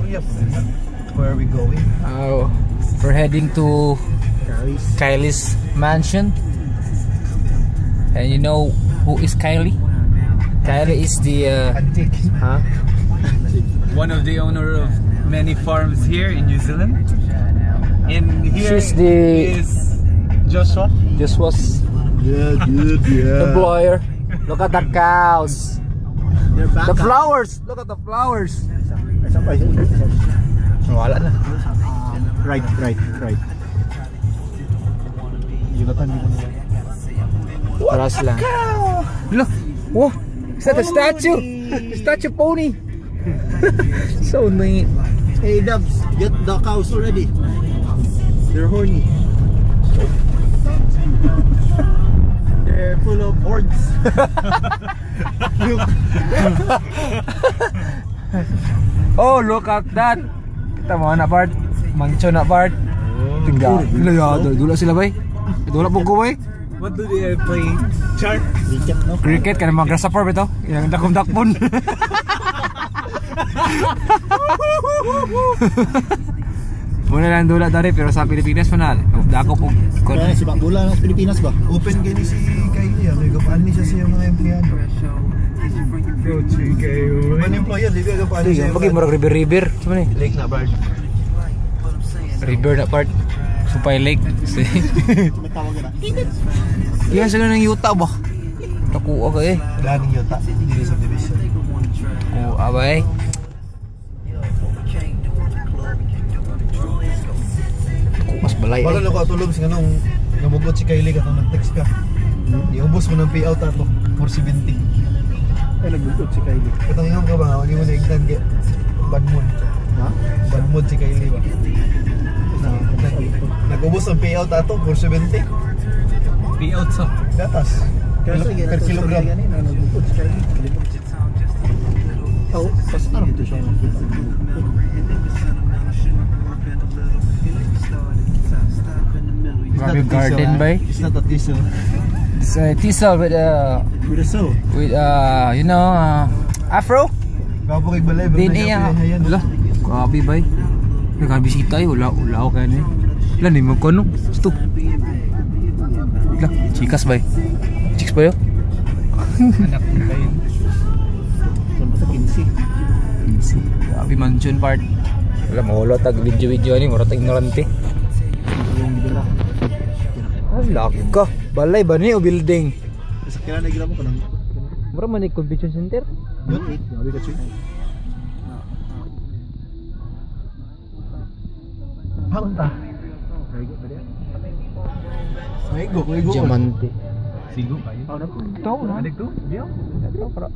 Istorya po. Where are we going? We're heading to Kylie's mansion. And you know who is Kylie? Kylie is the Antique. Huh? One of the owner of many farms here in New Zealand. And here She's the- is Joshua. This was Yeah, dude, yeah. employer. Look at the cows. They're back. The flowers. Look at the flowers. Wala na. Right, right, right. Yun na Paras lang. Look. Whoa. Is that a statue? Statue pony. So neat. Hey, Dubs, get the cows already. They're horny. They're full of horns. Look. Oh, look at that. Kita mo na part. Mancho na part. Tingga. Dula, dula sila bay. Dula po ko bay. What do they play? Chart? Cricket, no? Cricket kana mga grasshopper ba ito? Yang dakong-dakpon. Muna lang dula dari pero sa Pilipinas man na. Dako po. Kaya si Bakbula ng Pilipinas ba? Open kayo ni si Kylie. Ano, gapaan ni siya siya mga empleyado. Man employer, di ba gapaan ni siya? Pagi murag river river. Sa man eh? Lake na bird. River na part. Supay Lake. May tawag na. Yan sila ng yuta ba? Nakuha ka eh. Wala ning yuta. Dili sa division. Kuha ba eh? Kuha sa balay Wala eh. na ko atulog sa ganong namugot si Kylie katong nag-text ka. Iubos mo ng payout ato 470. Ay, nagbugot si Kylie. Katong ingon ka ba wag mo na ignan kay bad mood. Ha? Bad mood si Kylie ba? Nag-ubos ang payout ato 470. Payout sa. Gatas. Kaya sa Per kilogram. Na nagbugot si Kylie. Oh, pas aram to siya nakita. It's not Grabe a diesel, garden ah. ba eh? It's not a diesel. It's a diesel with With a soul. with afro. Gwapo kay balay pero Din iya. yan. Wala. Grabe bay. Nagkabisita eh. Wala, wala ako kaya ni. Wala, ni mo kono. Gusto. Wala, chikas bay. Chicks ba yun? Anak ni Kylie. Yan ba sa 15? Grabe mansion part. Wala, mawala tag video-video ani, mura tag ignorante. Ay, laki ka. Balay ba ni o building? Sa kailan na mo kanang Mura man ni convention center. Yun, grabe ka chick. Haunta. Maigo, maigo. Diamante. Sigo kayo. Ito na. Adik to? Diyo? Ito para.